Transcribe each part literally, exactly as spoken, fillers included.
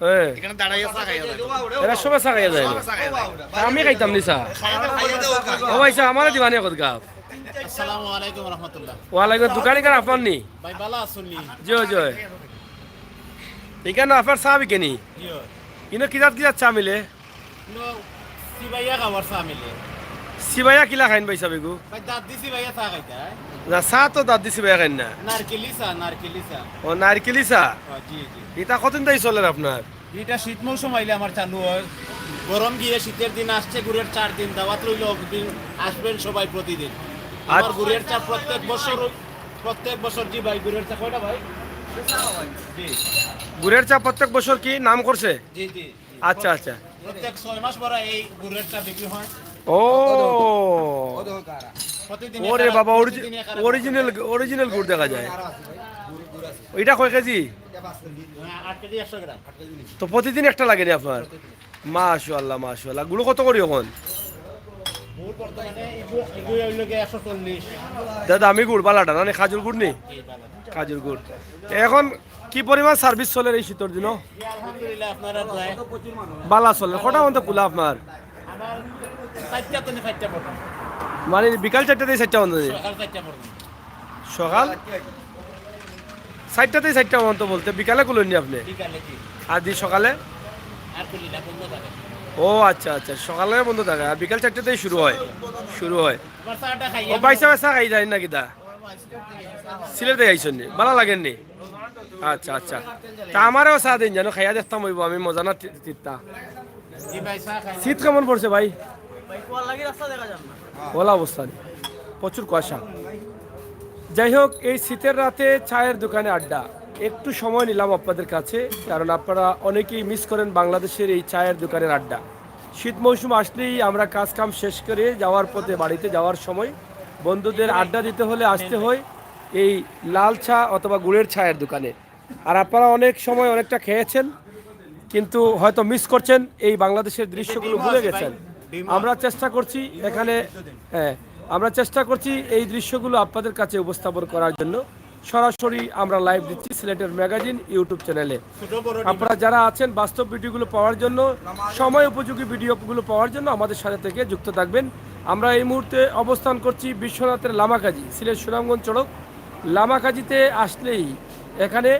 হ্যাঁ। এখানে দাঁড়াইয়া চা খাইয়া যাইবো। এরা সবে চা খাইয়া যায়। চা খাইয়া যাইবো। আমি খাইতাম নি চা। খাইয়া যাও, খাইয়া যাও। ও ভাই সাহেব, আমারে দিবানি কত কাপ? আসসালামু আলাইকুম রহমতুল্লাহ। ওয়ালাইকুম, দোকান ইখান আপনার নি? ভাই ভালা আছইন নি? জি অয়, জি অয়। ইখান আপনার চা বিকে নি? জি অয়। ইনো কিজাত কিজাত চা মিলে? ইনো সিবাইয়া খাবার চা মিলে। সিবাইয়া কিলা খাইন ভাই সাহেব এগু? ভাই দাঁত দি সিবাইয়া চা খাইতা। না, চা তো দাঁত দি সিবাইয়া খাইন না। নারকেলি চা, নারকেলি চা। ও, নারকেলি চা। ও, জি জি। ইটা কতদিন তাই চলের আপনার? এটা শীত মৌসুম আইলে আমার চালু হয়। গরম গিয়ে শীতের দিন আসছে, গুড়ের চার দিন দাওয়াত রইল, একদিন আসবেন সবাই প্রতিদিন। আমার আচ্ছা। গুড়ের চা প্রত্যেক বছর, প্রত্যেক বছর। জি ভাই, গুড়ের চা কয়টা ভাই? জি গুড়ের চা প্রত্যেক বছর কি নাম করছে? জি জি। আচ্ছা, আচ্ছা। প্রত্যেক ছয় মাস পরে এই গুড়ের চা বিক্রি হয়। ও, প্রতিদিন ওরে এখানে- বাবা, প্রতিদিন এখানে- অরিজিনাল, অরিজিনাল গুড় দেখা যায়। এটা কয় কেজি? হ্যাঁ, আট কেজি একশো গ্রাম। তো প্রতিদিন একটা লাগে নি আপনার? মাশাআল্লাহ, মাশাআল্লাহ। গুড় কত করি এখন? গুড় বর্তমানে এগু- এগুই হইল গিয়ে একশো চল্লিশ। দাদা, আমি গুড় বালাটা না, খাজুর গুড় নি? খাজুর গুড়। এখন কি পরিমাণ সার্ভিস চলের এই শীতর দিনও? আলহামদুলিল্লাহ, আপনারা দোয়ায়। বালা চলের। কটা পর্যন্ত খোলা আপনার? আমার চারটা তো চারটা পর্যন্ত। মানে বিকাল চারটা থাকি চারটা পর্যন্ত নি? সকাল চারটা পর্যন্ত। সকাল চারটা থাকি চারটা পর্যন্ত বলতে বিকালে খুলেন নি আপনি? বিকালে কি? আর দি সকালে? আর খুলি না, বন্ধ থাকে। ও আচ্ছা, আচ্ছা, সকালে বন্ধ থাকে, আর বিকাল চারটা থাকি শুরু হয়, শুরু হয়। আমার চাটা খাই। ও ভাই সাহেব, চা খাই যায় না কিতা? সিলেট থাকি আইছইন নি? বালা লাগের নি? আচ্ছা, আচ্ছা। তা আমারেও চা দিন, যেন খাইয়া দেখতাম অইবো, আমি মজা না তি-, তিতা। জি ভাই, চা খাই। শীত কেমন পড়ছে ভাই? ওলা অবস্থা নি, প্রচুর কুয়াশা। যাই হোক, এই শীতের রাতে চায়ের দোকানে আড্ডা, একটু সময় নিলাম আপনাদের কাছে, কারণ আপনারা অনেকেই মিস করেন বাংলাদেশের এই চায়ের দোকানের আড্ডা। শীত মৌসুম আসলেই আমরা কাজ কাম শেষ করে যাওয়ার পথে, বাড়িতে যাওয়ার সময় বন্ধুদের আড্ডা দিতে হলে আসতে হয় এই লাল চা অথবা গুড়ের চায়ের দোকানে। আর আপনারা অনেক সময় অনেকটা খেয়েছেন, কিন্তু হয়তো মিস করছেন, এই বাংলাদেশের দৃশ্যগুলো ভুলে গেছেন। আমরা চেষ্টা করছি এখানে, হ্যাঁ, আমরা চেষ্টা করছি এই দৃশ্যগুলো আপনাদের কাছে উপস্থাপন করার জন্য। সরাসরি আমরা লাইভ দিচ্ছি সিলেটের ম্যাগাজিন ইউটিউব চ্যানেলে। আপনারা যারা আছেন, বাস্তব ভিডিওগুলো পাওয়ার জন্য, সময় উপযোগী ভিডিওগুলো পাওয়ার জন্য আমাদের সাথে থেকে যুক্ত থাকবেন। আমরা এই মুহূর্তে অবস্থান করছি বিশ্বনাথের লামাকাজি, সিলেট সুনামগঞ্জ সড়ক। লামাকাজিতে আসলেই এখানে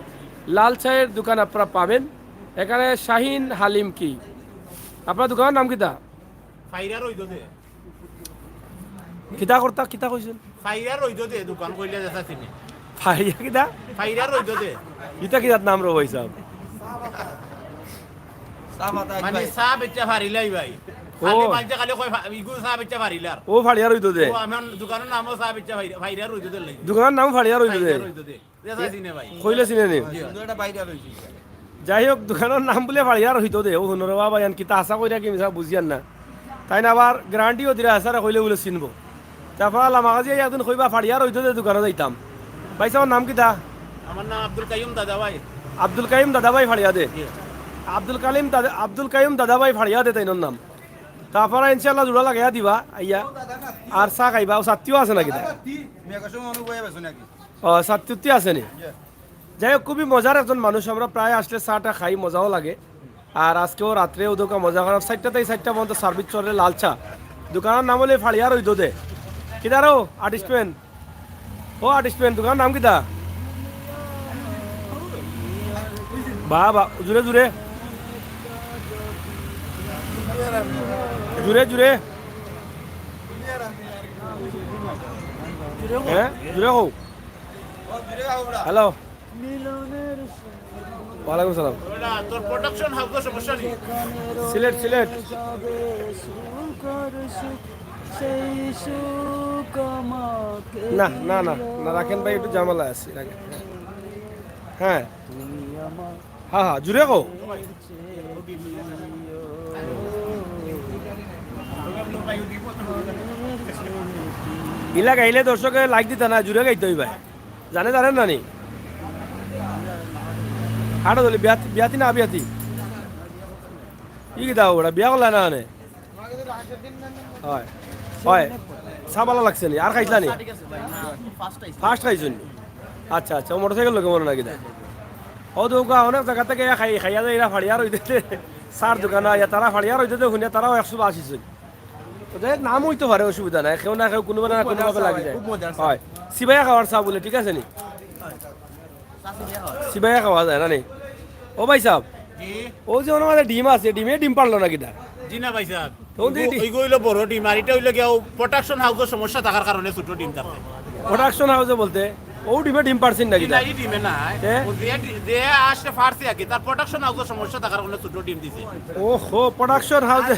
লাল চায়ের দোকান আপনারা পাবেন। এখানে শাহিন হালিম কি, আপনার দোকানের নাম কিতা? ফাইরা রইদ দে। কিতা করতা, কিতা কইছেন? ফাইরা রইদ দে, দোকান কইলে দেখা চিনে। ফাইরা কিতা? ফাইরা রইদ দে। ইটা কিতার নাম রে ভাই সাহেব? মানে চা বেচা ফারিলাই ভাই। ও। খালি মানষে খালি কয় ফা-, ইগু চা বেচা ফারিলার। ও ফাড়িয়া রইদ দে। ও, আমার দোকানের নামও চা বেচা ফাইরা, ফাইরা রইদ দে লাগি। দোকানের নাম ফাড়িয়া রইদ দে। ফাইরা রইদ দে। দেখা চিনে ভাই। কইলে চিনে নি? জি। সুন্দর একটা বাইরে রইছে। যাই হোক, দোকানের নাম বুলে ফাড়িয়া রইদ দে। ও হুনো রে বাবা, ইয়ান কিতা আশা কইরা কি মিছা বুঝিয়ার না। তাইন আবার গ্যারান্টিও দিরা, আশারে কইলে বুলে চিনবো। তারপর লামাকাজি একদিন কইবা ফাড়িয়া রইদ দে দোকানো যাইতাম। ভাই সাহেব, নাম কিতা? আমার নাম আব্দুল কাইয়ুম দাদাভাই। আব্দুল কাইয়ুম দাদাভাই ফাড়িয়া দে। জি। আব্দুল কালিম দাদা, আব্দুল কাইয়ুম দাদাভাই ফাড়িয়া দে তাইনর নাম। তারপরে ইনশাআল্লাহ জোড়া লাগাইয়া দিবা আইয়া। আর চা খাইবা, ও ছাত্তিও আছে নাকি তা? ও, ছাত্তি উত্তি আছে নি? যাই হোক, খুবই মজার একজন মানুষ। আমরা প্রায় আসলে চাটা খাই, মজাও লাগে। আর আজকেও রাত্রে ওদোকা মজা করার, চাইরটা থাকি চাইরটা পর্যন্ত সার্ভিস চলে লাল চা। দোকানের নাম হলে ফাড়িয়া রইদ দে। কিদারো আর্টিস্ট ম্যান? ও আর্টিস্ট ম্যান, দোকানের নাম কিতা? বা বা, জুরে জুরে। জুরে জুরে। হ্যাঁ, জুরে কও। হ্যালো। ওয়ালাইকুম সালাম। ওটা তোর প্রোডাকশন হাউসের সমস্যা নেই। সিলেট, সিলেট। না, না, না, না, রাখেন ভাই, একটু ঝামেলা আছে, রাখেন। হ্যাঁ। হ্যাঁ, হ্যাঁ, জুরে কও। ইলা গাইলে দর্শকে লাইক দিতা না, জুরে গাইতে অইবা। জানে, জানেন না নি? আরো বলি, বিয়াতি, বিয়াতি না আবিয়াতি? ই কিতা ওরা, বিয়া করলা না আনে? হয়, হয়। চা ভালা লাগছে নি? আর খাইছলা নি? ফার্স্ট খাইছো নি? আচ্ছা, আচ্ছা, ও মোটরসাইকেল লগে মনে না কিতা? ও দৌকা অনেক জায়গা থেকে খাই, খাইয়া যায়, এরা ফাড়িয়া রইতে, চার দোকান আইয়া তারা ফাড়িয়া রইতে, হুনিয়া তারাও একশো আশি জন। তো যাই হোক, নাম হইতে পারে, অসুবিধা নাই, কেউ না কেউ কোনোভাবে না কোনোভাবে লাগে যায়। খুব মজার চা। হয়, সিবাইয়া খাওয়ার চা বলে, ঠিক আছে নি? সিবাইয়া খাওয়া যায় না নি? ও ভাই সাহেব, জি। ও যে ওনার মাঝে ডিম আছে, ডিমে ডিম পারলো না কিতা? জি না ভাই সাহেব। তো ওই যে ইগো, ইগো হইলো বড় ডিম, আর এটা হইলো গিয়া ও প্রোডাকশন হাউসের সমস্যা থাকার কারণে ছোট ডিম থাকে। প্রোডাকশন হাউসে বলতে ও ডিমে ডিম পারছেন না জি কিতা? না, এই ডিমে না। হ্যাঁ? ও যে ডি-, যে আসতে পারছে আর কি, তার প্রোডাকশন হাউসের সমস্যা থাকার কারণে ছোট ডিম দিছে। ওহো, প্রোডাকশন হাউসে।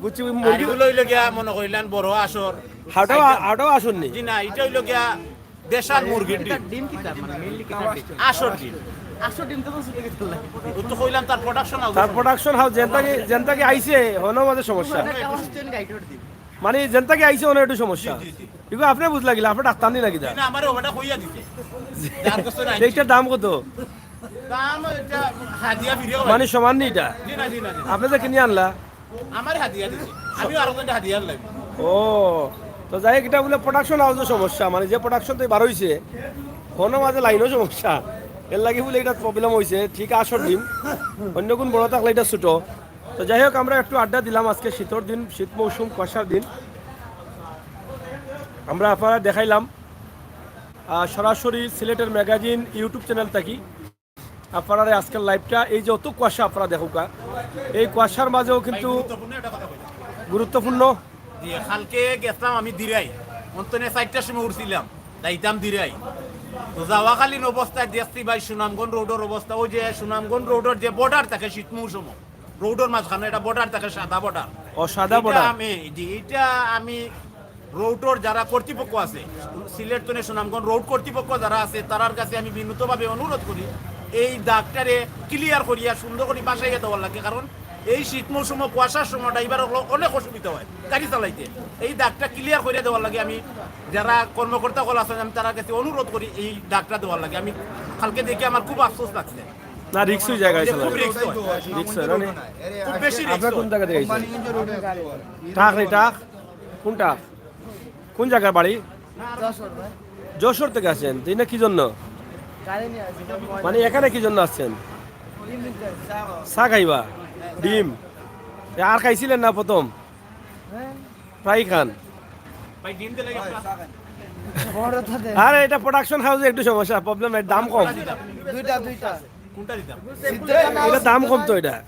বুঝছি, ওই আর মুরগি এগুলো হইলো গিয়া মনে করিলেন বড় আসর। হাটাও, হাটাও আসর নি? জি না, এটা হইলো গিয়া দেশাল মুরগির ডিম। ডিম কিতা মানে, মেইনলি কিতা ডিম? আসর ডিম। আসর ডিম তো ছোট কিতা লাগে? ও তো কইলাম তার প্রোডাকশন হাউস। তার প্রোডাকশন হাউস যেন থাকি, যেন থাকি আইছে, হনো মাঝে সমস্যা। মানে, কনস্ট্যান্ট গাইডর ডিম। মানে, যেন থাকি আইছে, হনো একটু সমস্যা। জি, জি, জি। এগুলো আপনি বুঝ লাগিলে, আপনি ডাক্তার নি নাকি দা? জি না, আমারে ওটা কইয়া দিছে। যার কাছে নাই। এইটার দাম কত? দাম এটা হাদিয়া ফিরে মানে, সমান নি এটা? জি না, জি না, জি না। আপনি যে কিনে আনলা? আমার হাদিয়া দিছে, আমি আরো একটা হাদিয়া লাগবে। ও, তো যাই হোক, এটা বলে প্রোডাকশন হাউসের সমস্যা, মানে যে প্রোডাকশন তো বার হইছে, হনো মাঝে লাইনও সমস্যা, এর লাগি বলে এটা প্রবলেম হইছে। ঠিক আসর ডিম, অন্য কোন বড় থাকলে এটা ছোট। তো যাই হোক, আমরা একটু আড্ডা দিলাম আজকে শীতর দিন, শীত মৌসুম, কুয়াশার দিন। আমরা আপনারা দেখাইলাম, আহ, সরাসরি সিলেটের ম্যাগাজিন ইউটিউব চ্যানেল থাকি। আপনারা আজকের লাইভটা, এই যে অত কুয়াশা আপনারা দেখুকা, এই কুয়াশার মাঝেও কিন্তু গুরুত্বপূর্ণ একটা কথা কই। গুরুত্বপূর্ণ। জি, কালকে গেছিলাম আমি দিরাই, অন্তনে চারটার সময় উঠছিলাম, যাইতাম দিরাই। তো যাওয়াকালীন অবস্থায় দেখছি ভাই সুনামগঞ্জ রোডের অবস্থা, ওই যে সুনামগঞ্জ রোডের যে বর্ডার থাকে শীত মৌসুমে, রোডের মাঝখানে একটা বর্ডার থাকে, সাদা বর্ডার। ও, সাদা এটা বর্ডার। আমি, জি, এটা আমি রোডের যারা কর্তৃপক্ষ আছে, সিলেট তনে সুনামগঞ্জ রোড কর্তৃপক্ষ যারা আছে, তারার কাছে আমি বিনীতভাবে অনুরোধ করি, এই দাগটারে ক্লিয়ার করিয়া সুন্দর করে বাসাইয়া দেওয়ার লাগে। কারণ এই শীত মৌসুমে কুয়াশার সময় ড্রাইভার অনেক অসুবিধা হয় গাড়ি চালাইতে। এই দাগটা ক্লিয়ার করিয়া দেওয়ার লাগে আমি যারা কর্মকর্তা অকল আছেন, আমি তারার কাছে অনুরোধ করি এই দাগটা দেওয়ার লাগে। আমি কালকে দেখি আমার খুব আফসোস লাগছে। না, রিক্সই জায়গা হয়েছিল। খুব রিক্স হয়। রিক্স হয় না নি? খুব বেশি রিক্স আপনার কোন হয়। জায়গা থেকে আইছেন? টাক নি, টাক? কোনটা? কোন জায়গার বাড়ি? যশোর ভাই। যশোর থেকে আসেন? তো এনে কি জন্য? গাড়ি নিয়ে আসছি। মানে এখানে কি জন্য আসছেন? ডিম নিতে আসছি। চা খাইবা? ডিম? এ, আর খাইছিলেন না প্রথম? হ্যাঁ। প্রায় খান। ভাই, ডিম দিলে কি আপনার বড় তো দেন। আরে, এটা প্রোডাকশন হাউসে একটু সমস্যা, প্রবলেম নাই, দাম কম। দুইটা, দুইটা। কোনটা দিতাম? সিদ্ধ না, এটা দাম কম তো এটা।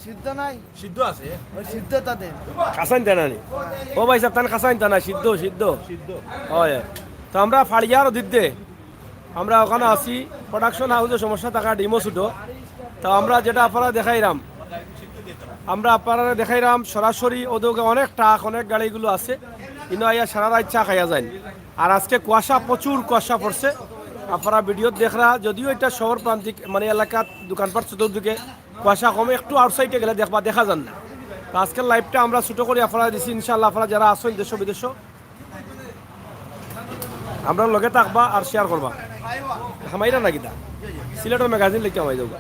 সিদ্ধ নাই। সিদ্ধ আছে। ওই সিদ্ধটা দেন। খাসাইন দেনা নি? ও ভাই সাহেব, তান খাসাইন দেনা, সিদ্ধ, সিদ্ধ। সিদ্ধ। হয়। তো আমরা ফাড়িয়ার দিতে, আমরা ওখানে আছি, প্রোডাকশন হাউসে সমস্যা থাকা ডিমও ছুটো। তো আমরা যেটা আপনারা দেখাইরাম, আমরা আপনারা দেখাইরাম সরাসরি ওদিকে অনেক ট্রাক, অনেক গাড়িগুলো আছে, কিন্তু আইয়া সারা রাত চা খাইয়া যাইন। আর আজকে কুয়াশা, প্রচুর কুয়াশা পড়ছে। আপনারা ভিডিও দেখরা, যদিও এটা শহর প্রান্তিক, মানে, এলাকার দোকানপাট চতুর্দিকে কুয়াশা কম, একটু আউটসাইডে গেলে দেখবা, দেখা যান না। তো আজকের লাইভটা আমরা ছোটো করে আপনারা দিছি, ইনশাআল্লাহ আপনারা যারা আছেন দেশ বিদেশ, আমরা লগে থাকবা আর শেয়ার করবা। হামাইরা না কিতা? সিলেটের ম্যাগাজিন লিখতে হামাই যাবো।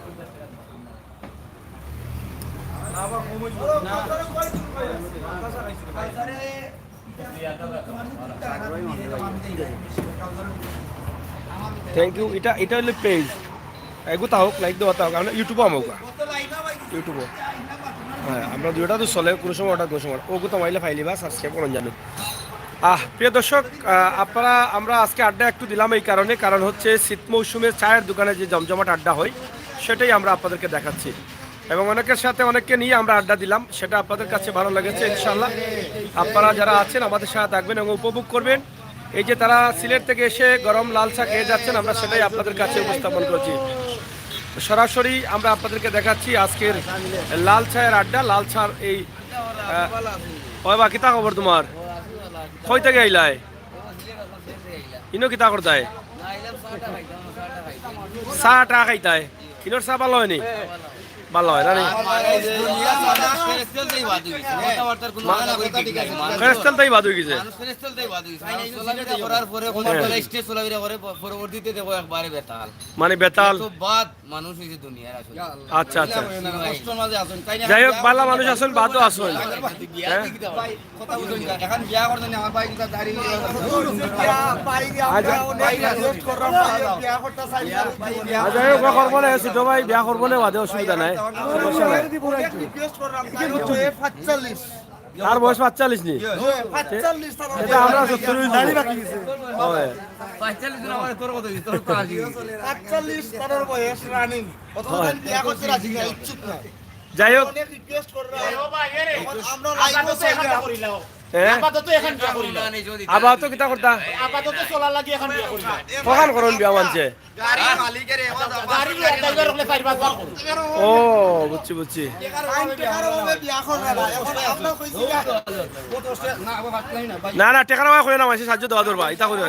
Thank you. এটা, এটা হলো পেজ। এগুতা হোক, লাইক দেওয়া হোক, আমরা ইউটিউবও আমুকা। ইউটিউবও। হ্যাঁ, আমরা দুইটা তো চলে, কোনো সময় ওটা, কোনো সময় ওগুতা মাইলে ফাইলিবা, সাবস্ক্রাইব করুন জানো। আহ, প্রিয় দর্শক, আহ, আপনারা, আমরা আজকে আড্ডা একটু দিলাম এই কারণে, কারণ হচ্ছে শীত মৌসুমে চায়ের দোকানে যে জমজমাট আড্ডা হয়, সেটাই আমরা আপনাদেরকে দেখাচ্ছি। এবং অনেকের সাথে অনেককে নিয়ে আমরা আড্ডা দিলাম, সেটা আপনাদের কাছে ভালো লেগেছে। ইনশাআল্লাহ আপনারা যারা আছেন আমাদের সাথে থাকবেন এবং উপভোগ করবেন। এই যে তারা সিলেট থেকে এসে গরম লাল চা খেয়ে যাচ্ছেন, আমরা সেটাই আপনাদের কাছে উপস্থাপন করছি। সরাসরি আমরা আপনাদেরকে দেখাচ্ছি আজকের লাল চায়ের আড্ডা, লাল চার এই, আহ, ওই বা, কিতা খবর তোমার? কই থেকে আইলায়? ইনো কিতা করতায়? চা টা খাইতায়? ইনোর চা ভালো হয়নি? ভালো হয় না নি? ফেরেস্তাল তাই বাদ হয়ে গেছে। করার পরে, হ্যাঁ। পরবর্তীতে দেখো একবারে বেতাল। মানে বেতাল। তো বাদ মানুষ হইছে দুনিয়ার আসলে। আচ্ছা, আচ্ছা। কষ্টর মাঝে আছেন, তাই না? যাই হোক, বালা মানুষ আছেন, বাদও আছেন। হ্যাঁ? কথা বুঝুন না। এখন বিয়া করছেন, আমার ভাই কিন্তু দাড়ি আচ্ছা। অনেক রিকোয়েস্ট করলাম, বিয়া করতে চাই না। আচ্ছা, যাই হোক, করবো না, ছোট ভাই, বিয়া করবো না, বাদে অসুবিধা নাই, সমস্যা নাই। রিকোয়েস্ট করলাম, তাই হলো এ পাঁচচল্লিশ। তার বয়স পাঁচচল্লিশ নি? হ্যাঁ, পাঁচচল্লিশ তার এটা আমরা সত্তর হইছি। দাড়ি বাকি গেছে। হয়। পাঁচচল্লিশ জন আমার তোর কত হইছে? তোর তো আশি হইছে। পাঁচচল্লিশ তার বয়স রানিং। অথচ হয়। তাই বিয়া করতে রাজি না, ইচ্ছুক না। যাই হোক। অনেক রিকোয়েস্ট করলাম। এখন আমরা লাইভও আপাতত এখন চাই বিয়া না। করিলাও। হ্যাঁ? আপাতত এখন বিয়া করিলাও। আপাতত কিতা করতা? আপাতত চলার লাগি এখন বিয়া করিলাও। কখন করুন বিয়া মানছে? গাড়ির মালিকের এবার গাড়ির ড্রাইভার ওখানে চার পাঁচ বার করুন। ও, বুঝছি, বুঝছি। টাইম টেকার অভাবে বিয়া করবে না। এখন আমরা কইছি না। না, না, টেকার অভাবে কইও না, মাসে সাহায্য দেওয়া দরবার, ইতা কইও না।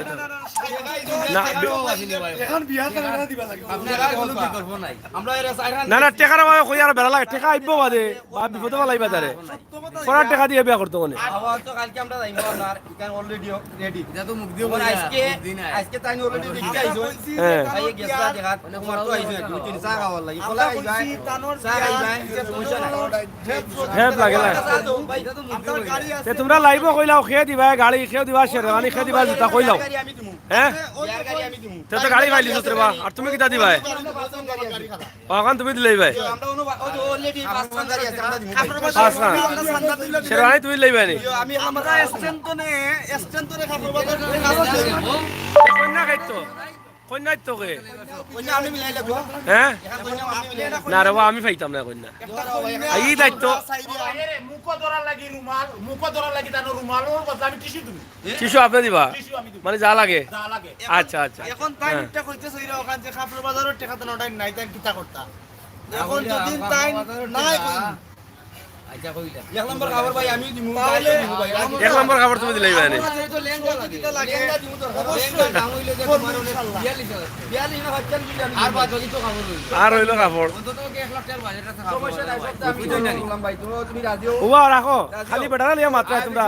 না, বি- এখন বিয়া তো না দিবা লাগে। আপনারা কোনো বিকল্প নাই। আমরা এরা চাইরা না, না, টেকার অভাবে কই আর বেড়া লাগে, টেকা আইবো বাদে, বা বিপদে ফালাইবা তারে। পড়ার টেকা দিয়ে বিয়া করতো মনে। আবার তো কালকে আমরা যাইবো আপনার, এখানে already ready। এটা তো মুখ দিয়ে বলে আজকে, মুখ দিয়ে নাই। আজকে তাই already দেখতে আইছো। হ্যাঁ। ভাই গেছে দেখাত, মানে তোমার তো আইছো, দুই তিন চা খাওয়ার লাগি। বলে আইবা, চা খাইবা, সমস্যা নাই। হেল্প লাগে না। এ, তোমরা লাইভও কইলাও, খেয়ে দিবা গাড়ি, খেয়ে দিবা শেরওয়ানি, খেয়ে দিবা জুতা, কইলাও। গাড়ি আমি দিমু। হ্যাঁ? বিয়ার গাড়ি আমি দিমু। তে তো গাড়ি পাইলি সুতরে বা, আর তুমি কিতা দিবায়? অখান তুমি দিলাইবায়। আমরা অনু-, ওই যে already পাঁচখান গাড়ি আছে, আমরা দিমু। পাঁচখান। শেরওয়ানি তুমি দিলাইবায় নি? আমি আমরা স্ট্যান্টনে, স্ট্যান্টনে কাপড় বাজার কন্যা খাইতো। কন্যা তো কে? কন্যা আমি মিলাই লাগবো। হ্যাঁ? এখন কন্যা আমি মিলাই লাগবো। না রে বা, আমি পাইতাম না কন্যা। এই দায়িত্ব। মুখো ধরা লাগি রুমাল, মুখো ধরা লাগি তানো রুমাল, ওর বদলে আমি টিস্যু দিমু। টিস্যু আপনি দিবা? টিস্যু আমি দিমু। মানে যা লাগে? যা লাগে। আচ্ছা, আচ্ছা। এখন তাই হ্যাঁ। একটা কইতে চাইরা ওখান যে কাপড় বাজারের টেকা তো নটাই নাই, তাই কিতা করতা? এখন যদি তাই নাই কই। আচ্ছা, কইলা। এক নম্বর কাপড় ভাই আমি দিমু, তাহলে ভাই আমি দিমু। এক নম্বর কাপড় তুমি দিলাইবায় নি? আমার যেহেতু লেহেঙ্গা লাগে। লেহেঙ্গা দিমু তো। অবশ্যই। লেহেঙ্গার দাম হইলো যে তোমার অনেক বিয়াল্লিশ হাজার। বিয়াল্লিশ না, পঁয়তাল্লিশ হাজার আমি আর দিমু। বাদ বাকি তো কাপড় হইলো। আর হইলো কাপড়। অন্তত ওকে এক লাখ টাকার বাজেট আছে। সমস্যা নাই, সব দাম বুঝি নাই। বুঝলাম ভাই, তুমি, তুমি রাজিও। ওবা রাখো, খালি বেটারা লিয়া মাত্র তোমরা।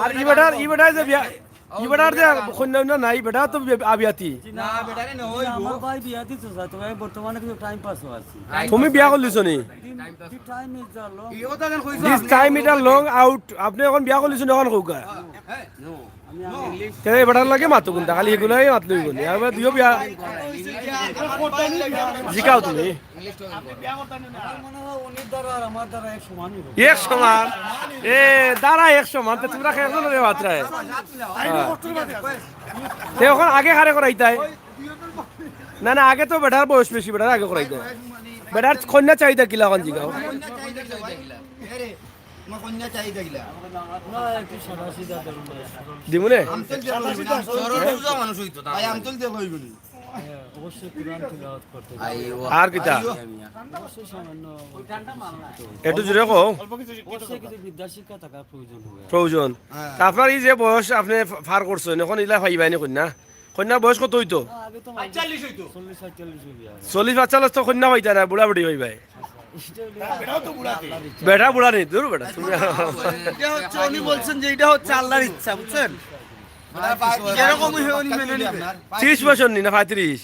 আর ই বেটার, ই বেটায় যে বিয়া, ই বেটার যে কইন্যা উইন্যা নাই, বেটা তো বি-, আবিয়াতি। না, বেটারে না, ওই আমার ভাই বিয়া দিতে চায়, তো ভাই বর্তমানে কিন্তু টাইম পাসও আছে। তুমি বিয়া করলিছো নি? Time, time is the long. This time is the long out. আপনে অখন বিয়া করলিছো নি, অখন কউক্কা। তে ই বেটার লগে মাতো কুনটা, খালি হিগুলাই মাতলে অইবো নি। আর দুইও বিয়া জিকাও তুমি। আমার মনে হয় উনির দ্বারা আর আমার দ্বারা এক সমানই হবে। এক সমান? এ, দ্বারা এক সমান, তে তুমরা কেমনে রে বাতরায়? তে অখন আগে কারে করাইতায়? না, না, আগে তো বেটার বয়স বেশি, বেটার আগে করাইতায়। বেটার কইন্যা চাহিদা কিলা অখন জিগাও? আমার কইন্যা চাই দেখলা। না, একটু সাদা সিধা ধরুন ভাই। দিমুনে? আমতল দিয়া কইবি না। সরল সোজা মানুষ অইতো না। ভাই, আমতল দিয়া কইবি না। হ্যাঁ, অবশ্যই কোরআন তিলাওয়াত করতে হবে। আর কিতা? অবশ্যই সামান্য একটু জোরে কও। অবশ্যই কিছু বিদ্যা শিক্ষা থাকার প্রয়োজন হবে। প্রয়োজন। হ্যাঁ। তা আপনার এই যে বয়স আপনে ফা-, পার করছেন, অখন ইলা পাইবায়নি কইন্যা? কইন্যার বয়স কত অইতো? না, আগে তো আটচল্লিশ অইতো। চল্লিশ আটচল্লিশ অইবো আর। চল্লিশ আটচল্লিশ তো কইন্যা পাইতা না, বুড়া বুড়ি পাইবায়। ইটা অইলে বেটাও তো বুড়া। আল্লাহর ইচ্ছা। বেটা বুড়া নি, দূর বেটা, তুমি। ইটা হচ্ছে, উনি বলছেন যে ইটা হচ্ছে আল্লাহর ইচ্ছা, বুঝছেন? যেরকমই হয় উনি মেনে নিবেন। তিরিশ বছর নি না পঁয়ত্রিশ?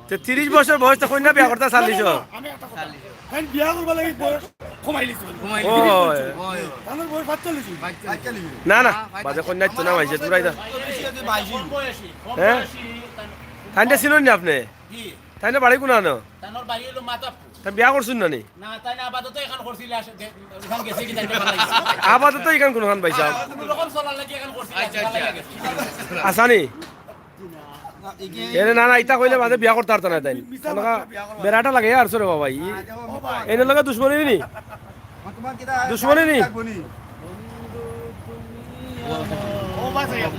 তে তিরিশ বছর বয়স তো কইন্যা বিয়া করতা চল্লিশ। আমি একটা কথা। তাইন বিয়া করবার লাগি বয়স কমাই লিছি। ও, হয়। তানর বয়স পাঁচচল্লিশ। না, না, বাদে কইন্যা তো না মাইছে, দূরাই দা। হ্যাঁ? তাইনরে চিনইন নি আপনে? তাইনর বাড়ি কুনানো? তানর বাড়ি অইলো মাতাপুর। তাইন বিয়া করছইন না নি? না, তাইন আপাতত এখান করছিল, আসে-, দে-, এখান গেছে কি তাইন ভালা লাগছে। আপাতত এখান কুনখান পাইছইন? কুনু রকম চলার লাগি এখান করছিল, আচ্ছা, আচ্ছা। ভালা লাগে। আসানি? এরে না, না, ইতা কইলে বাদে বিয়া করতা পারতা না তাইন। বেড়াটা লাগে আর সরে বাবা, ই-, এনর লগে দুশমনি নি? দুশমনি নি?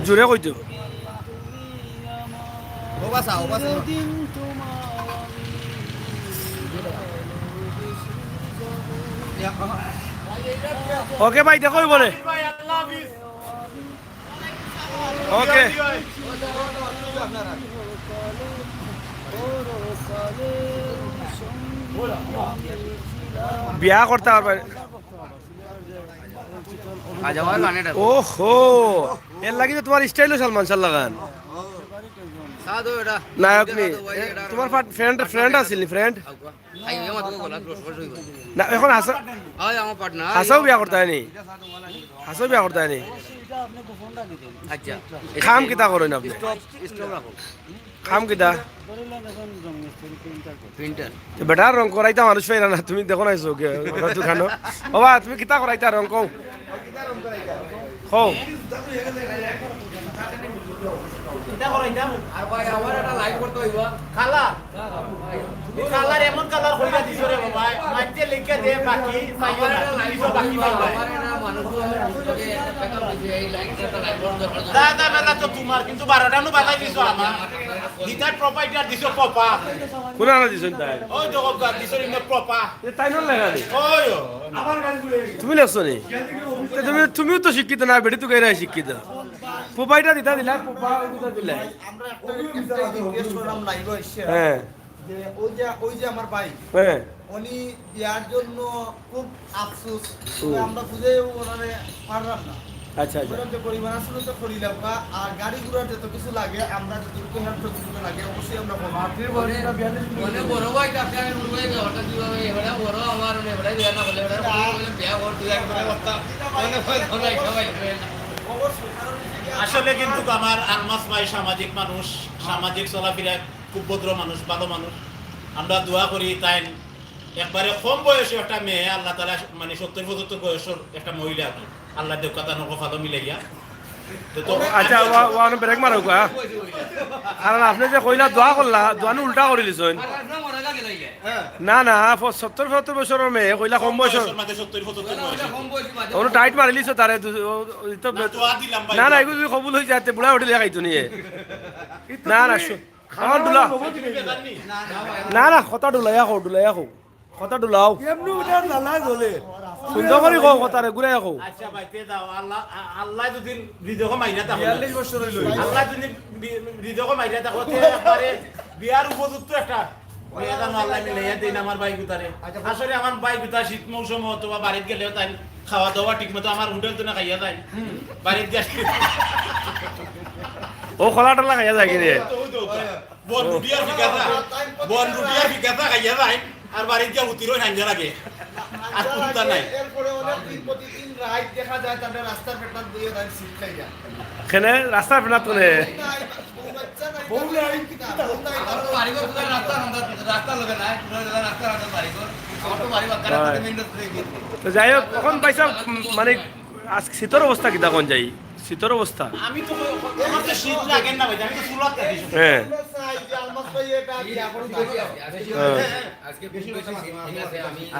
জোরে কইতো। ওকে ভাই, দেখো বলে। ওকে। বিয়া করতা পারবা। আজ আমার গানে ডাক। ওহো, এর লাগি তো তুমার স্টাইলও সালমান শাহ লাগান। সাদো এটা। নায়ক নি। এ, তুমার ফা-, ফ্রেন্ড, ফ্রেন্ড আছিল নি, ফ্রেন্ড? আই, এ মাত গলা ক্লোজ করে হইব। না, অখন হাছা, আই, আমার পার্টনার। হাছাউ বিয়া করতা নি? হাছাউ বিয়া করতা নি? আচ্ছা। কাম কিতা করইন আপনে? স্টপ, স্টপ রাখো। কাম কিতা? প্রিন্টার। তো বেটা, রং করাইতা মানুষ পাইরা না, তুমি দেখো না আইছো কে, ওরা দোকানো। বাবা, তুমি কিতা করাইতা রং কও? কও। কিতা করাইতাম? আর ভাই, আমার একটা লাইভ করতে হইব। কালার। কালার, এমন কালার কইরা দিছো রে বাবা। মাঝে লেখা দে বাকি, পাইও না। তুমি দিছো বাকি পাইবা। আমার একটা মানুষ, এই লাইভটা একটা লাইভ বন্ধ করে দাও। দাদা, মেলা তো তুমার, কিন্তু বারোটা নু বাজাই দিছো আমার। দিতার প্রপাইটার দিছো প্রপা। কোন আনা দিছইন তাই? ওই তো গপ গান দিছো ইমনে প্রপা। এ তাই না লেখা নি? ওই ও। তুমি লেখছো নি? তে তুমি, তুমিও তো শিক্ষিত না, বেটি তো গাইরাই শিক্ষিত। প্রপাইটা দিতা দিলা, প্রপা দিতা দিলা। আমরা একটা, একটা রিকোয়েস্ট করলাম লাইভে এসে। হ্যাঁ। যে ওই যে, ওই যে আমার ভাই, হ্যাঁ। উনি বিয়ার জন্য খুব আফসোস, হুম। আমরা বুঝাইও ওনারে পারলাম না। আচ্ছা, আচ্ছা। ওনার যে পরিবার আসলে তো করিলাম বা, আর গাড়ি ঘোড়ার যত কিছু লাগে, আমরা যতটুকু হেল্প সহযোগিতা লাগে, অবশ্যই আমরা করবো। মাটির বয়সটা বিয়াল্লিশ মিনিট। মানে বড় ভাই কাছে আমি বড় ভাই, ওটা কিভাবে, এবারে বড় আমার, মানে এবারে বিয়া না করলে, এবারে বড় ভাই বিয়া কর, তুই একবারে কথা, মানে ভাই, ভাই, সবাই। অবশ্যই, কারণ এই যে আসলে কিন্তু আমার আলমাস ভাই সামাজিক মানুষ, সামাজিক চলাফেরা খুব ভদ্র মানুষ, ভালো মানুষ। আমরা দোয়া করি তাইন একবারে কম বয়সে একটা মেয়ে আল্লাহ তাআলা, মানে, সত্তর পঁচাত্তর বয়সের একটা মহিলা আর কি, আল্লাহ দেউক্কা তানর কপালো মিলাইয়া। তো, তো আচ্ছা, ওয়া, ওয়া, আপনি ব্রেক মারো গা। কারণ আপনি যে কইলা দোয়া করলা, দোয়া নু উল্টা করি লিছইন। না, না, ফ-, সত্তর পঁচাত্তর বছরের মেয়ে, কইলা কম বয়সের। বয়সের মাঝে সত্তর পঁচাত্তর বয়সে। ওনো টাইট মারি লিছো তারে, দু-, ও, ও, তো না, দোয়া দিলাম ভাই, না, না, দোয়া। এগু যদি কবুল অই যায়, তে বুড়া উঠে লেখাইতো নিয়ে। না, না, শু-, আমার ডুলা। না, না, কথা ডুলাইয়া কও, ডুলাইয়া কও। কথা ডুলাও। এমনি উঠে জ্বালা জ্বলে। সুন্দর করি কও, কথা রে, ঘুরাইয়া কও। আচ্ছা ভাই, তে দাও, আল্লাহ, আ-, আল্লাহ যদি রিজক মাইরা থাকো। বিয়াল্লিশ বছর অইলো। আল্লাহ যদি বি-, রিজক মাইরা থাকো, তে একবারে বিয়ার উপযুক্ত একটা মেয়ে জানো আল্লাহ মিলাইয়া দেইন আমার ভাই গুতারে। আচ্ছা। আসলে আমার ভাই গুতা শীত মৌসুম অথবা বাড়িত গেলেও তাই খাওয়া দাওয়া ঠিক মতো আমার হোটেল তো না খাইয়া যায়। বাড়িত গিয়া ও খোলা টোলা খাইয়া যায় কিনে। বন রুটি আর ফিকা চা, বন রুটি আর ফিকা চা খাইয়া যায়। আর বাড়িত গিয়া উতিরও সাঞ্জা লাগে। আর কুন্তা নাই। এরপরে অনেক দিন প্রতিদিন রাইত দেখা যায় তাদের রাস্তার পেটাত বইয়া যায় সিট খাইয়া। এখানে রাস্তার পেটাত কোনে? নাই, বউ বাচ্চা নাই, বউ নাই, কিতা, বউ নাই, তার বাড়িঘর পুরা রাস্তার আন্দাজ, রাস্তার লগে নাই, পুরা রাস্তার আন্দাজ বাড়িঘর। আমার তো বাড়ি বাক্কা হয়। রাস্তার মেইন রাস্তায় গিয়ে। তো যাই হোক, এখন পয়সা মানে আজ শীতর অবস্থা কিতা কোন যাই? শীতর অবস্থা? আমি তো আমার তো শীত লাগে না ভাই, আমি তো চুলাত থাকি। হ্যাঁ। আমরা চাই যে আলমাস ভাই এটা কি এখন হ্যাঁ। আজকে বেশি বেশি ঠিক আছে, আমি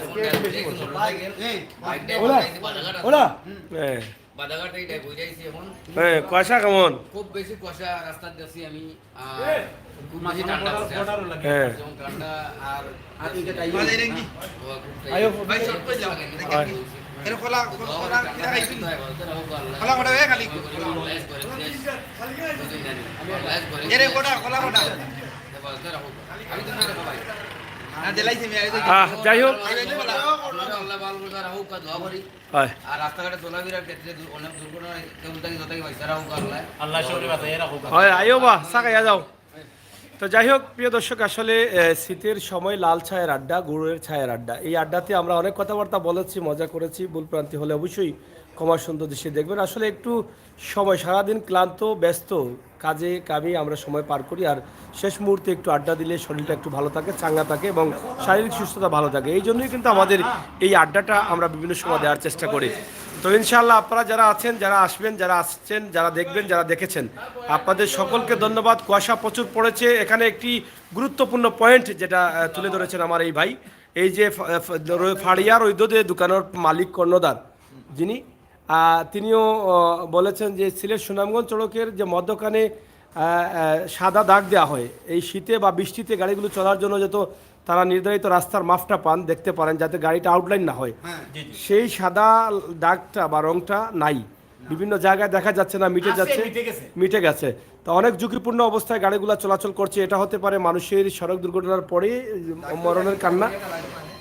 ওলা, ওলা। হ্যাঁ। বাজারঘাট থেকে বুঝাইছি এখন। হ্যাঁ, কুয়াশা কেমন? খুব বেশি কুয়াশা রাস্তাত দেখছি আমি। আর খুব বেশি ঠান্ডা পড়ছে। হ্যাঁ। যেমন ঠান্ডা আর আর এই যে টাইম আয়ো, ভাই, শর্ট করে যাও। হয়। এর খোলা, খোলা, খোলা, কিনা খাইছি? খোলা, খোলা, এ খালি। এরে, খোলা, খোলা, খোলা। না, দিলাইছি, আমি আইছি। আহ, যাই হোক। আইছি, খোলা। আল্লাহ ভালো করে রাখুক, দোয়া করি। হয়। আর রাস্তাঘাটে চলাফেরার ক্ষেত্রে দু-, অনেক দুর্ঘটনা, কেউ তাকে যত কি বাঁচারা হোক, আল্লাহ। আল্লাহ সবরে বাঁচাইয়া রাখুক। হয়, আইও বা, সাকাইয়া যাও। তো যাই হোক, প্রিয় দর্শক, আসলে আহ, শীতের সময় লাল চায়ের আড্ডা, গুড়ের চায়ের আড্ডা, এই আড্ডাতে আমরা অনেক কথাবার্তা বলেছি, মজা করেছি, ভুল ভ্রান্তি হলে অবশ্যই ক্ষমা সুন্দর দৃষ্টি দেখবেন। আসলে একটু সময়, সারাদিন ক্লান্ত, ব্যস্ত, কাজে কামে আমরা সময় পার করি, আর শেষ মুহূর্তে একটু আড্ডা দিলে শরীরটা একটু ভালো থাকে, চাঙ্গা থাকে এবং শারীরিক সুস্থতা ভালো থাকে। এই জন্যই কিন্তু আমাদের এই আড্ডাটা আমরা বিভিন্ন সময় দেওয়ার চেষ্টা করি। তো ইনশাআল্লাহ, আপনারা যারা আছেন, যারা আসবেন, যারা আসছেন, যারা দেখবেন, যারা দেখেছেন, আপনাদের সকলকে ধন্যবাদ। কুয়াশা প্রচুর পড়েছে। এখানে একটি গুরুত্বপূর্ণ পয়েন্ট যেটা আহ, তুলে ধরেছেন আমার এই ভাই, এই যে ফা- ফা- রো- ফাড়িয়া রইদ দে দোকানের মালিক কর্ণধার, যিনি আহ, তিনিও আহ, বলেছেন যে সিলেট সুনামগঞ্জ সড়কের যে মধ্যখানে আহ, আহ, সাদা দাগ দেওয়া হয়, এই শীতে বা বৃষ্টিতে গাড়িগুলো চলার জন্য যত তারা নির্ধারিত রাস্তার মাপটা পান, দেখতে পারেন, যাতে গাড়িটা আউটলাইন না হয়। হ্যাঁ। সেই সাদা দাগটা বা রংটা নাই, বিভিন্ন জায়গায় দেখা যাচ্ছে না, মিটে আছে, যাচ্ছে। মিটে গেছে। মিটে গেছে। তো অনেক ঝুঁকিপূর্ণ অবস্থায় গাড়িগুলো চলাচল করছে। এটা হতে পারে মানুষের সড়ক দুর্ঘটনার পরে মরণের কান্না,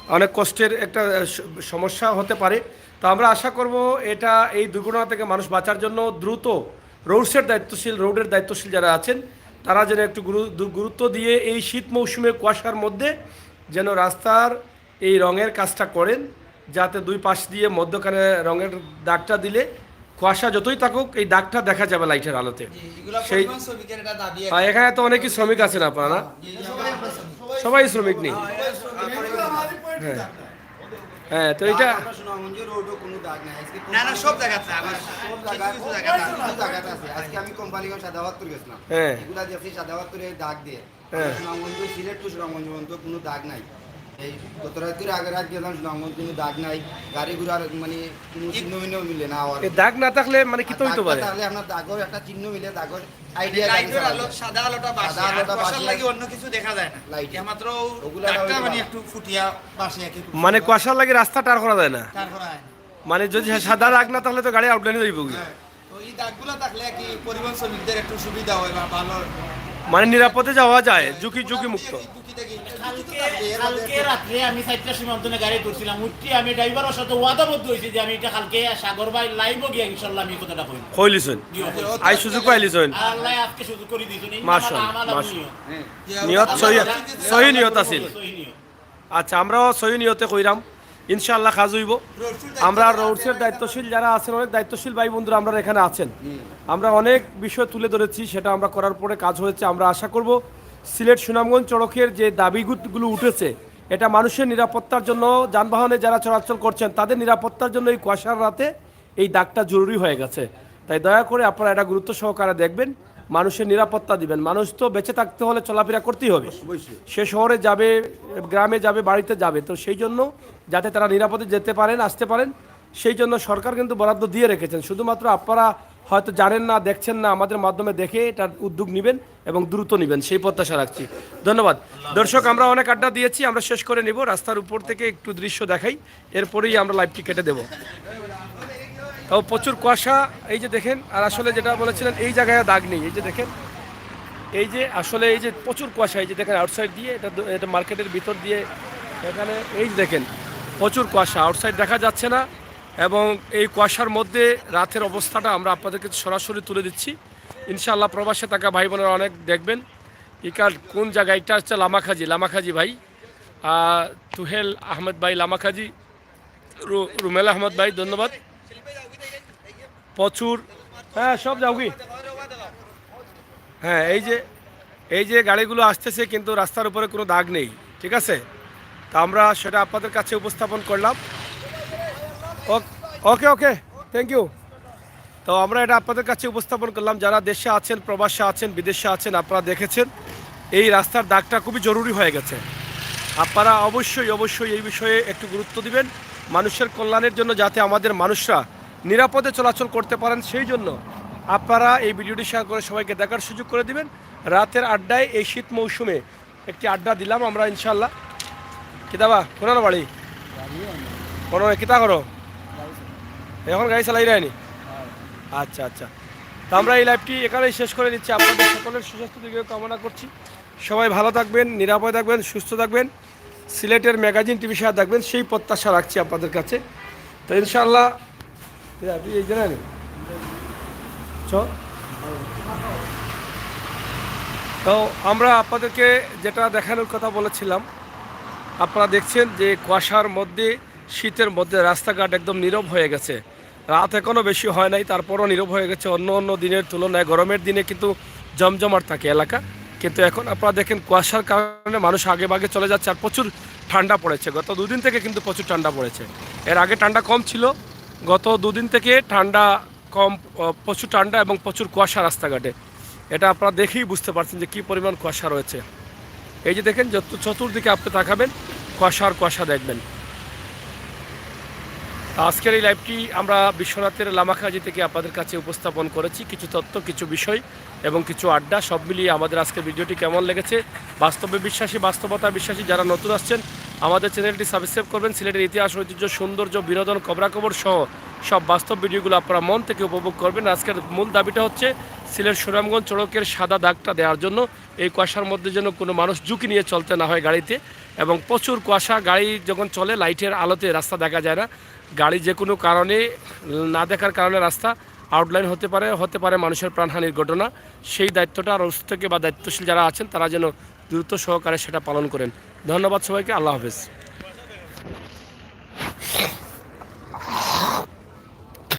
অনেক কষ্টের একটা আহ, স- সমস্যা হতে পারে। তো আমরা আশা করব এটা, এই দুর্ঘটনা থেকে মানুষ বাঁচার জন্য দ্রুত রোডসের দায়িত্বশীল, রোডের দায়িত্বশীল যারা আছেন, তারা যেন একটু গুরু- দু- গুরুত্ব দিয়ে এই শীত মৌসুমে কুয়াশার মধ্যে যেন রাস্তার এই রঙের কাজটা করেন, যাতে দুই পাশ দিয়ে মধ্যখানে রঙের দাগটা দিলে কুয়াশা যতই থাকুক, এই দাগটা দেখা যাবে লাইটের আলোতে। এগুলা সেই পরিবহন শ্রমিকের একটা দাবি। আর এখানে তো অনেকেই শ্রমিক আছে না আপনারা, না? সবাই শ্রমিক নেই। হ্যাঁ। হ্যাঁ, তো এটা আমরা সুনামগঞ্জের রোডও কোনো দাগ নাই। আজকে না, না, সব জায়গাতে, আমার সব কিছু জায়গায়, কিছু জায়গাতে আছে। কিছু জায়গাতে আছে। আজকে আমি কোম্পানিগঞ্জ সাদাবাদপুর গেছিলাম। হ্যাযাও। এগুলা দেখছি সাদাবাদপুরে দাগ দিয়ে। হ্যাঁ। সুনামগঞ্জ, সিলেট টু সুনামগঞ্জ পর্যন্ত কোনো দাগ নাই। এই গত রাত করে আগের রাত গেলাম সুনামগঞ্জ, কোনো দাগ নাই। গাড়ি ঘোড়ার মানে কোনো চিহ্ন মিহ্ন মিলে না। আর এই দাগ না থাকলে মানে কিতা হইতে পারে? তাহলে আপনার দাগর একটা চিহ্ন মিলে, দাগর আইডিয়া লাগে লাইটের সারা আলো, যায়। সাদা আলোটা বাসে, সাদা আর আলোটা কুয়াশার বাসে। লাগি অন্য কিছু দেখা যায় না। লাইটে। একমাত্র ওগুলা দাগটা লাইটে মানে বাসে। একটু ফুটিয়া বাসে আর কি। মানে কুয়াশার লাগি রাস্তা টার করা যায় না। তার করা হয় না। মানে যদি সাদা দাগ না থাকলে তো গাড়ি আউটলাইনে যাইব কি? হ্যাঁ। তো এই দাগগুলা থাকলে কি পরিবহন শ্রমিকদের একটু সুবিধা হয় বা ভালো। মানে নিরাপদে যাওয়া যায়, ঝুঁকি, ঝুঁকি মুক্ত। এই ঝুঁকি থেকে একটু কালকে, কালকে রাত্রে আমি চারটার সময় অন্তনে গাড়ি ধরছিলাম, উঠতে আমি ড্রাইভারের সাথে ওয়াদাবদ্ধ হয়েছি যে আমি এটা কালকে সাগর ভাই লাইভও গিয়া ইনশাল্লাহ আমি এই কথাটা কইব। কইলিছইন। আই সুযোগ পাইলিছইন। আল্লাহ আজকে সুযোগ করে দিয়েছেন। এই মাশাআল্লাহ, আমার, আমার মাশাআল্লাহ। নিয়ত। নিয়ত সহি, সহি নিয়ত আছিল। সহি নিয়ত। আচ্ছা, আমরাও সহি নিয়তে কইরাম, ইনশাআল্লাহ কাজ হইব। আমরা রোডসের দায়িত্বশীল যারা আছেন, অনেক দায়িত্বশীল ভাই বন্ধুরা আমরা এখানে আছেন। আমরা অনেক বিষয় তুলে ধরেছি, সেটা আমরা করার পরে কাজ হয়েছে। আমরা আশা করব সিলেট সুনামগঞ্জ সড়কের যে দাবিগুলো উঠেছে, এটা মানুষের নিরাপত্তার জন্য, যানবাহনে যারা চলাচল করছেন তাদের নিরাপত্তার জন্য এই কুয়াশার রাতে এই দাগটা জরুরি হয়ে গেছে। তাই দয়া করে আপনারা এটা গুরুত্ব সহকারে দেখবেন, মানুষের নিরাপত্তা দিবেন। মানুষ তো বেঁচে থাকতে হলে চলাফেরা করতেই হবে, সে শহরে যাবে, গ্রামে যাবে, বাড়িতে যাবে, তো সেই জন্য যাতে তারা নিরাপদে যেতে পারেন, আসতে পারেন, সেই জন্য সরকার কিন্তু বরাদ্দ দিয়ে রেখেছেন। শুধুমাত্র আপনারা হয়তো জানেন না, দেখছেন না, আমাদের মাধ্যমে দেখে এটার উদ্যোগ নেবেন এবং দ্রুত নেবেন, সেই প্রত্যাশা রাখছি। ধন্যবাদ। দর্শক, আমরা অনেক আড্ডা দিয়েছি, আমরা শেষ করে নিব। রাস্তার উপর থেকে একটু দৃশ্য দেখাই, এরপরেই আমরা লাইভটি কেটে দেব। তাও প্রচুর কুয়াশা, এই যে দেখেন। আর আসলে যেটা বলেছিলেন, এই জায়গায় দাগ নেই, এই যে দেখেন, এই যে আসলে এই যে প্রচুর কুয়াশা, এই যে দেখেন আউটসাইড দিয়ে, এটা দ- এটা মার্কেটের ভিতর দিয়ে, এখানে এই যে দেখেন প্রচুর কুয়াশা, আউটসাইড দেখা যাচ্ছে না। এবং এই কুয়াশার মধ্যে রাতের অবস্থাটা আমরা আপনাদের কাছে সরাসরি তুলে দিচ্ছি। ইনশাআল্লাহ, প্রবাসে থাকা ভাই বোনেরা অনেক দেখবেন। ইকার কোন জায়গা? এটা হচ্ছে লামাখাজি, লামাখাজি ভাই, আহ, তুহেল আহমেদ ভাই লামাখাজি, রু-, রুমেল আহমদ ভাই, ধন্যবাদ। প্রচুর, হ্যাঁ, সব যাওগি। হ্যাঁ, এই যে, এই যে গাড়িগুলো আসতেছে, কিন্তু রাস্তার উপরে কোনো দাগ নেই, ঠিক আছে? তা আমরা সেটা আপনাদের কাছে উপস্থাপন করলাম। ওকে, ওকে, থ্যাংক ইউ। তো আমরা এটা আপনাদের কাছে উপস্থাপন করলাম। যারা দেশে আছেন, প্রবাসে আছেন, বিদেশে আছেন, আপনারা দেখেছেন এই রাস্তার দাগটা খুবই জরুরি হয়ে গেছে। আপনারা অবশ্যই, অবশ্যই এই বিষয়ে একটু গুরুত্ব দিবেন, মানুষের কল্যাণের জন্য, যাতে আমাদের মানুষরা নিরাপদে চলাচল করতে পারেন। সেই জন্য আপনারা এই ভিডিওটি শেয়ার করে সবাইকে দেখার সুযোগ করে দিবেন। রাতের আড্ডায় এই শীত মৌসুমে একটি আড্ডা দিলাম আমরা ইনশাল্লাহ। কিতাবা, কোনার বাড়ি? কোনো কিতা করো? এখন গাড়ি চালাই রায়নি? আচ্ছা, আচ্ছা। তো আমরা এই লাইভটি এখানেই শেষ করে দিচ্ছি। আপনাদের সকলের সুস্বাস্থ্য দিকে কামনা করছি। সবাই ভালো থাকবেন, নিরাপদে থাকবেন, সুস্থ থাকবেন, সিলেটের ম্যাগাজিন টিভির সাথে থাকবেন, সেই প্রত্যাশা রাখছি আপনাদের কাছে। তো ইনশাআল্লাহ, এই যে, এই যে না, চ। তো আমরা আপনাদেরকে যেটা দেখানোর কথা বলেছিলাম, আপনারা দেখছেন যে কুয়াশার মধ্যে, শীতের মধ্যে রাস্তাঘাট একদম নীরব হয়ে গেছে। রাত এখনও বেশি হয় নাই, তারপরও নীরব হয়ে গেছে। অন্য অন্য দিনের তুলনায় গরমের দিনে কিন্তু জমজমাট থাকে এলাকা, কিন্তু এখন আপনারা দেখেন কুয়াশার কারণে মানুষ আগে ভাগে চলে যাচ্ছে। আর প্রচুর ঠান্ডা পড়েছে, গত দুদিন থেকে কিন্তু প্রচুর ঠান্ডা পড়েছে। এর আগে ঠান্ডা কম ছিল, গত দুদিন থেকে ঠান্ডা কম, আহ, প্রচুর ঠান্ডা এবং প্রচুর কুয়াশা রাস্তাঘাটে। এটা আপনারা দেখেই বুঝতে পারছেন যে কী পরিমাণ কুয়াশা রয়েছে। এই যে দেখেন, যত চতুর্দিকে আপনি তাকাবেন, কুয়াশা আর কুয়াশা দেখবেন। আজকের এই লাইভটি আমরা বিশ্বনাথের লামাখাজি থেকে আপনাদের কাছে উপস্থাপন করেছি, কিছু তথ্য, কিছু বিষয় এবং কিছু আড্ডা। সব মিলিয়ে আমাদের আজকের ভিডিওটি কেমন লেগেছে, বাস্তবে বিশ্বাসী, বাস্তবতা বিশ্বাসী যারা নতুন আসছেন, আমাদের চ্যানেলটি সাবস্ক্রাইব করবেন। সিলেটের ইতিহাস, ঐতিহ্য, সৌন্দর্য, বিনোদন, খবরাখবর সহ সব বাস্তব ভিডিওগুলো আপনারা মন থেকে উপভোগ করবেন। আজকের মূল দাবিটা হচ্ছে সিলেট সুনামগঞ্জ সড়কের সাদা দাগটা দেওয়ার জন্য। এই কুয়াশার মধ্যে যেন কোনো মানুষ ঝুঁকি নিয়ে চলতে না হয় গাড়িতে, এবং প্রচুর কুয়াশা, গাড়ি যখন চলে লাইটের আলোতে রাস্তা দেখা যায় না। গাড়ি যে কোনো কারণে না দেখার কারণে রাস্তা আউটলাইন হতে পারে, হতে পারে মানুষের প্রাণহানির ঘটনা। সেই দায়িত্বটা আর উৎসুক থেকে বা দায়িত্বশীল যারা আছেন, তারা যেন দ্রুত সহকারে সেটা পালন করেন। ধন্যবাদ সবাইকে, আল্লাহ হাফেজ।